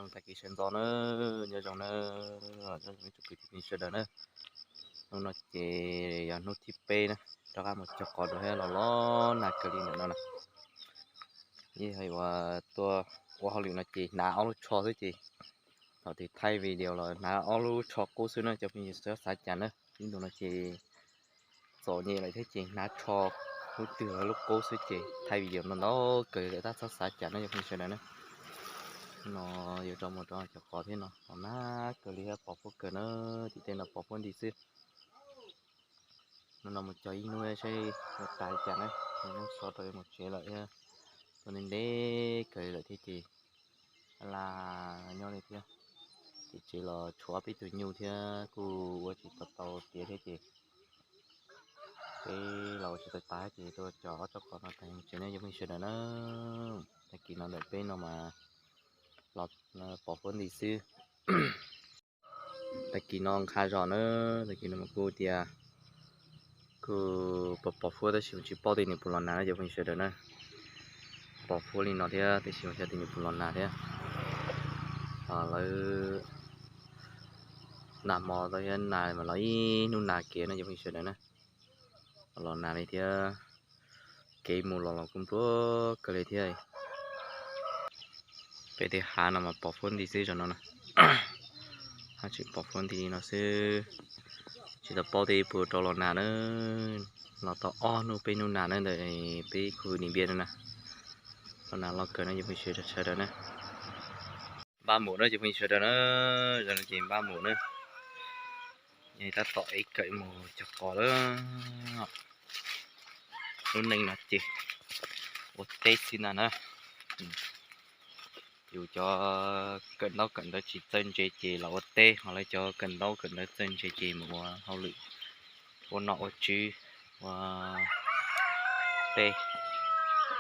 Tag kis sawv ntxov na, nyob zoo na, nyob zoo ib tsoom kwv tij phooj ywg sawv daws na. Hnub no ces yog hnub thib peb na, rov qab mus cog qos dua thiab los los nag kawg li ntawm no na. Ib yam uas tuaj ua hauj lwm no ces hnav ob lub tsho xwb ces thaum twg thaij video los hnav ob lub tsho qub xwb na, cov phooj ywg txhob xav cas na. Ib ntus no ces txom nyem lawm thiab ces hnav tsho lub twg los lub qub xwb ces thaij video ntau ntau kawg li lawm tab txhob xav cas na cov phooj ywg sawv daws na. No yuav rov mus rau cov qos thiab no los nag kawg li thiab pos huab kawg na, tim tej no pos huab nti xwb. Hnub no mus cog ib hnub saib yuav tas li cas na, hnub so rau yuav mus tsev lawm thiab, tuaj ntev ntev kawg li lawm thiab ces a las nyob li thiab. Ces tsev los tshuav peb tug nyuj thiab kuj ua tsis tau tau tiav thiab ces peb los ua tsis tau tas ces tuaj cog ob tsob qos no tag mus tsev na cov phooj ywg sawv daws na. Tag kis no ntawm peb no mas los pos huab nti xwb. Tag kis no nqha zos na, tag kis no mas kuj tias kuj pos pos huab tab sis mas tsis paub tej nws puas los nag na cov phooj ywg sawv daws na. Pos huab li no thiab tab sis mas xyov tej nws puas los nag thiab. Lawv nag hmo tau thiab nag mas los ib hnub nag kiag na cov phooj ywg sawv daws na. Los nag li thiab, kev mus los los kuj nplua kawg li thiab. Peb tej hav no mas pos huab nti xwb zos no na. Haj tseem pos huab nti li no xwb, tsis tau paub tej puas rov los nag na. Los tau ob hnub peb hnub nag na ntawm peb khu Dim Npiaj no na. Los nag los kawg no cov phooj ywg sawv daws na. Npaj mus na cov phooj ywg sawv daws na, zos no ces npaj mus na. Yog tab tom ev kawm mus cog qos lawm. Lub neej no ces ua teb xwb ntag na. Yus cov kawm ntaub kawm ntawv tsis txawj ntse ces los ua teb, ho lawv cov kawm ntaub kawm ntawv txawj ntse ces mus ua hauj lwm, ua nom ua tswv, ua teb,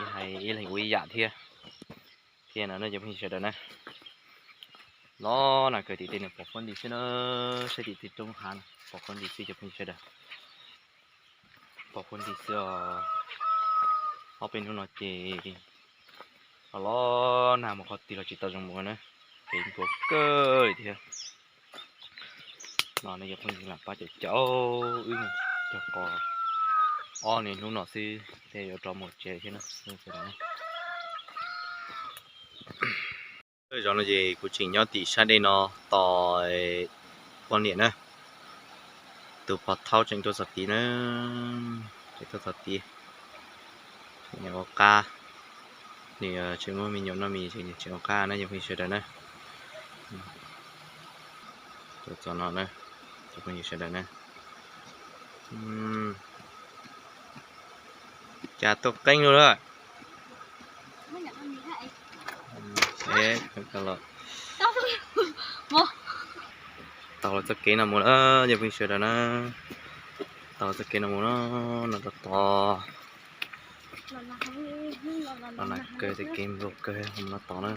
ib hais ib leeg ua ib yam thiab. Thiab no cov phooj ywg sawv daws na, los nag kawg tim tej no pos huab nti xwb na, saib tim tej roob hav no pos huab nti xwb cov phooj ywg sawv daws. Pos huab nti xwb os. Ob peb hnub no ces los los nag mus qhov twg los tsis tau zoo mus na, kev nplua kawg li thiab. No nej cov phooj ywg lam pab caum caum wb cog qos ob niaj hnub no xwb thiaj yuav rov mus tsev thiab na. Zos no ces kuv tseem nyob tim sab dej no tos poj niam na, tus pog thaub tseem tuaj txog tid na, tseem tuaj txog tid, ua qab, nws tseem muaj me nyuam noj mis, tseem ua qab na cov phooj ywg sawv daws na. Tuaj txog no na, cov phooj ywg sawv daws na. Cas tuaj qeeb lawm. Tau los txoj kev no mus na, cov phooj ywg sawv daws na. Tau txoj kev no mus no, no tod tod. Los nag kawg, txoj kev nplua kawg mus no tod na.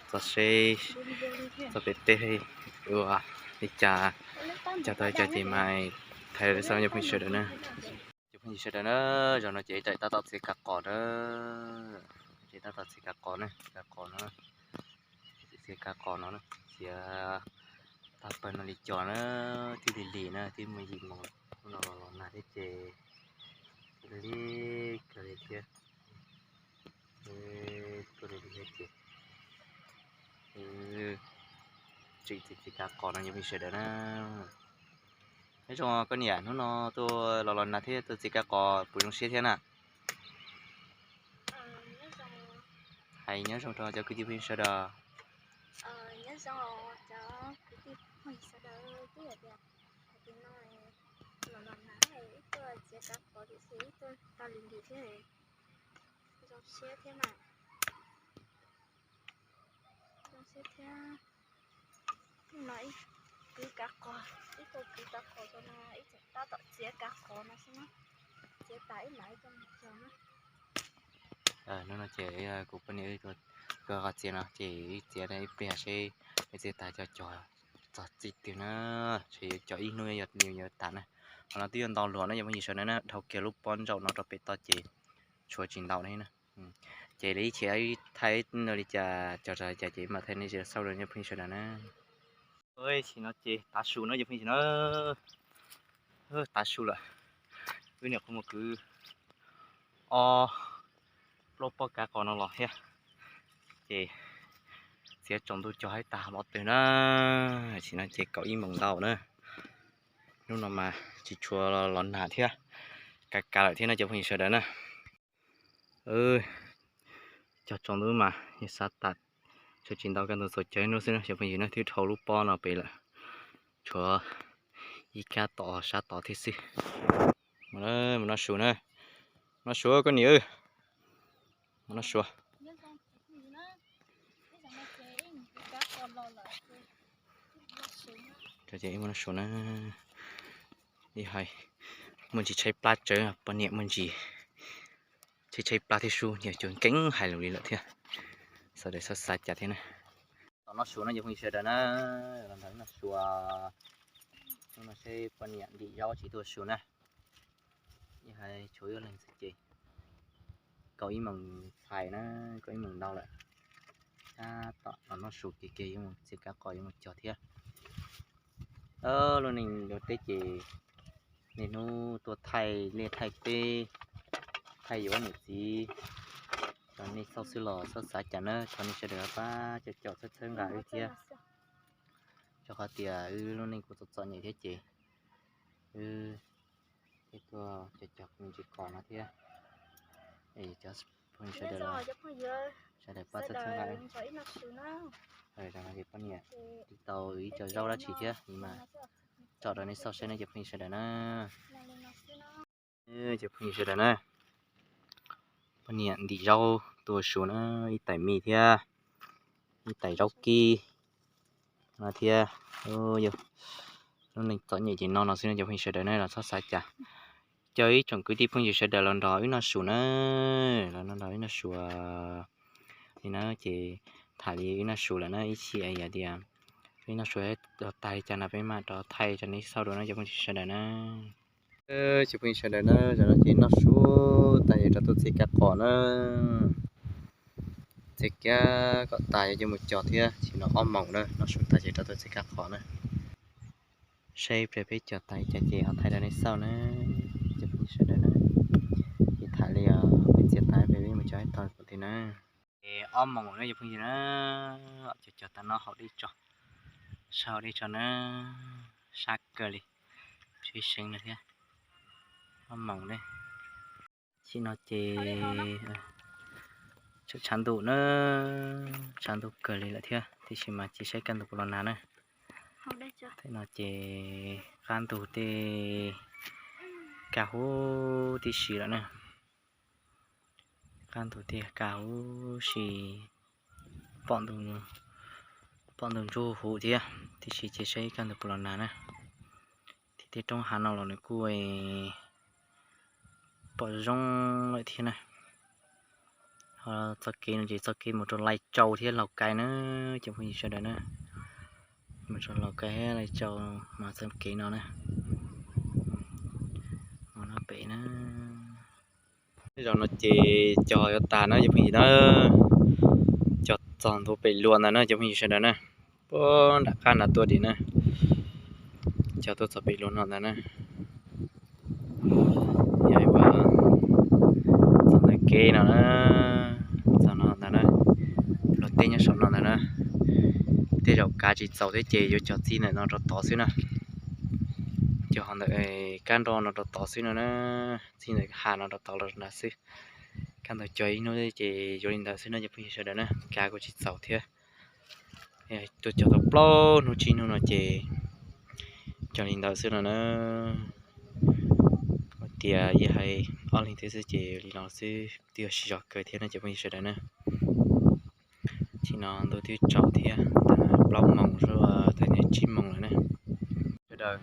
Txog seb txoj pem teb ua li cas, cog tau li cas ces mas thaij rau peb saib cov phooj ywg sawv daws na. Cov phooj ywg sawv daws na, zos no ces tseem tab tom txiav kav qos na, ces tab tom txiav kav qos na, kav qos no, txiav kav qos no na, txiav tag pawg no li cos na, twb lig lig na, twb muaj yim moos no los los nag thiab ces lig lig kawg li thiab. Tuaj li thiab ces tseem txiav kav qos no cov phooj ywg sawv daws na. Nyob zoo koj niam, hnub no tuaj los los nag thiab tuaj txiav kav qos puas zoo siab thiab na? Hais nyob zoo rau cov kwv tij phooj ywg sawv daws. Zoo siab thiab mas. Zoo siab thiab. Hnub no ib kwv kav qos, ib tug kwv kav qos rau no, ib tug tab tom txiav kav qos no xwb na. Txiav tas ib mam li coj mus cog na. Hnub no ces kuv poj niam wb tuaj koj qos txiav no ces wb txiav ib pliag seb wb txiav tas cov cog txog txij twg na, ces yuav cog ib hnub yuav tas na. Qhov no twb yuav ntau luag na cov phooj ywg sawv daws na, dhau kiag lub pob ntsaum no rau pem toj ces tshuav tsis ntau li na. Ces li ib chim thaij li cas cog tso li cas ces mam thaij nej sawv daws saib dua cov phooj ywg sawv daws na. Tam sim no ces tav su no cov phooj ywg na, tav su lawm. Wb niam qhuav mus kwv ob plaub pob kav qos no los thiab, ces txiav tsaus ntuj cog hais tas los twg na. Tam sim no ces kaum ib moos ntau na. Hnub no mas tsis tshua los nag thiab, kav kav lawm thiab no cov phooj ywg sawv daws na. Cog tsaus ntuj mas yog xav tas tshuav tsis ntau kaj ntug txaus cog ib hnub xwb na cov phooj ywg na, twb dhau lub pob no pem lawm. Tshuav ib kab tom sab tod thiab xwb. Mus noj su na, noj su koj niam, mus noj su. Mus noj su na, ib hais muaj ntsis tshaib plab tsawv, poj niam muaj ntsis tshaib tshaib plab thiab sub, niam cuag nkeeb hais lus li lawm thiab. Sawv daws txhob xav cas thiab na. Tom noj su no cov phooj ywg sawv daws na, los nrog wb noj su. Hnub no seb poj niam ntim zaub tsis tuaj su na. Ib hais tshuav ib leeg xwb ces kaum ib moos txhais na, kaum ib moos ntau lawm. Tab tom los noj su kiag kiag yuav mus txiav kav qos yuav mus cog thiab. Lub neej ua teb ces niaj hnub tuaj thaij liaj thaij teb, thaij yuav niam txiv, rau nej xauj xwb los txhob xav cas na, thov nej sawv daws pab caum caum txhawb txhawb nqa wb thiab. Rau qhov tias wb lub neej kuj txom txom nyem thiab ces wb thiaj tuaj cog cog me ntsis qos no thiab. Es cov phooj ywg sawv daws los sawv daws pab txhawb txhawb nqa wb. Poj niam ntim tau ib co zaub dab tsi thiab mas tso rau nej xauj saib na cov phooj ywg sawv daws na. Cov phooj ywg sawv daws na, poj niam ntim zaub tuaj su na, ib tais mij thiab, ib tais zaub kib no thiab. Lub neej txom nyem ces no no xwb no cov phooj ywg sawv daws na, los txhob xav cas. Caw ib tsoom kwv tij phooj ywg sawv daws los nrog wb noj su na, los nrog wb noj su li na. Ces tham li wb noj su lawm na, ib chim yog tias wb noj su tag li cas no peb mam rov thaij rau nej xauj dua na cov phooj ywg sawv daws na. Cov phooj ywg sawv daws na, zaum no ces noj su tag ces rov tuaj txiav kav qos na. Txiav kav kom tas yuav coj mus cog thiab, tam sim no ob moos na, noj su tag ces rov tuaj txiav kav qos na. Saib ib pliag peb cog tag li cas ces ho thaij rau nej xauj na. Cov phooj ywg sawv daws na, ces tham li os, peb txiav tag peb mus cog ib tog kuv thiab na. Ob moos na cov phooj ywg na, cog cog tag no haus dej tso, sab haus dej tso na, sab kawg li, tshwb seev lawm thiab. Ob moos ne, tam sim no ces tshav ntuj na, tshav ntuj kawg li lawm thiab, tiam sis mas cia saib kaj ntug puas los nag na. Tam sim no ces qab ntug tej kaj huv tib si lawm na. Qab ntug tej kaj huv si, pom ntug ntsuj huv thiab, tiam sis cia saib kaj ntug puas los nag na. Tim tej roob hav no los nws kuj pom zoo lawm thiab na. Ho txoj kev no ces txoj kev mus rau Lai Châu thiab Lào Cai na, cov phooj ywg sawv daws na. Mus rau Lào Cai thiab Lai Châu mas txoj kev no na. Mus no pem na. Zaum no ces cog yuav tag na cov phooj ywg na. Cog txog ntua pem luas ntawd na cov phooj ywg sawv daws na. Puag nram qab nram tuaj dim na. Cog tuaj txog pem luas no ntawd na. Yog ua txog ntawm kev no na, txog no ntawd na, luag teb nyob saum no ntawd na. Tej zaum kav tsis txaus thiab ces yuav cog txij ntawm no rau tod xwb na. Cog ho ntawm kab nroj no rau tod xwb no na, txij ntawm hav no rau tod los nrad xwb. Kaj ntug cog ib hnub ces yuav li ntawd xwb no cov phooj ywg sawv daws na, kav kuj tsis txaus thiab. Tuaj cog tau plaub hnub tsib hnub no ces cog li ntawd xwb no na. Tias ib hais ob leeg twb xwb ces li no xwb twb yog siv zog kawg thiab no cov phooj ywg sawv daws na. Tam sim no ntuj twb tsaus thiab, plaub moos tag nrho tsib moos lawm na. Sawv daws,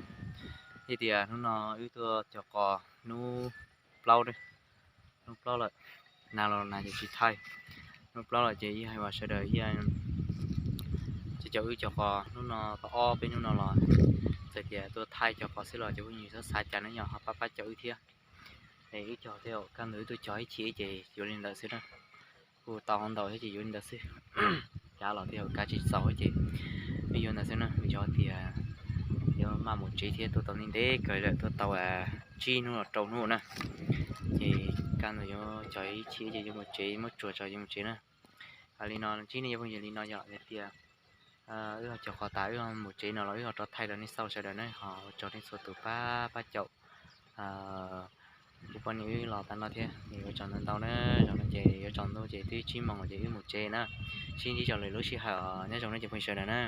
ib tias hnub no wb tuaj cog qos hnub plaub, hnub plaub lawm, nag los nag ces tsis thaij. Hnub plaub lawm ces ib hais uas sawv daws ib, ces cov wb cog qos hnub no tau ob peb hnub no los, txawm tias tuaj thaij cog qos xwb los cov phooj ywg txhob xav cas na, yog ho pab pab cov wb thiab. Es wb cog tej zaum kaj ntug wb tuaj cog ib chim ces yuav li ntawd xwb na. Kuj tau ntau thiab ces yuav li ntawd xwb. Cav los thiab hauv kav tsis txaus ces wb yuav ntawd xwb na, vim yog tias yuav maj mus tsev thiab, tuaj tau ntev ntev kawg lawm, tuaj tau tsib hnub los rau hnub na. Ces kaj ntug yuav cov ib chim ces yuav mus tsev, muab tsuag tso yuav mus tsev na. Li no ntsib nej cov phooj ywg, li no yog hais tias wb ho cov qhov tas wb ho mus tsev no los wb ho rov thaij rau nej xauj sawv daws na, ho ua tsaug nej txhua tus pab pab caum kuv poj niam wb los tas no thiab, ua tsaug ntau ntau na. Zaum no ces yuav tsaus ntuj ces twb tsib moos ces wb mus tsev na. Sib ntsib tso lwm lub sij hawm, nyob zoo nej cov phooj ywg sawv daws na.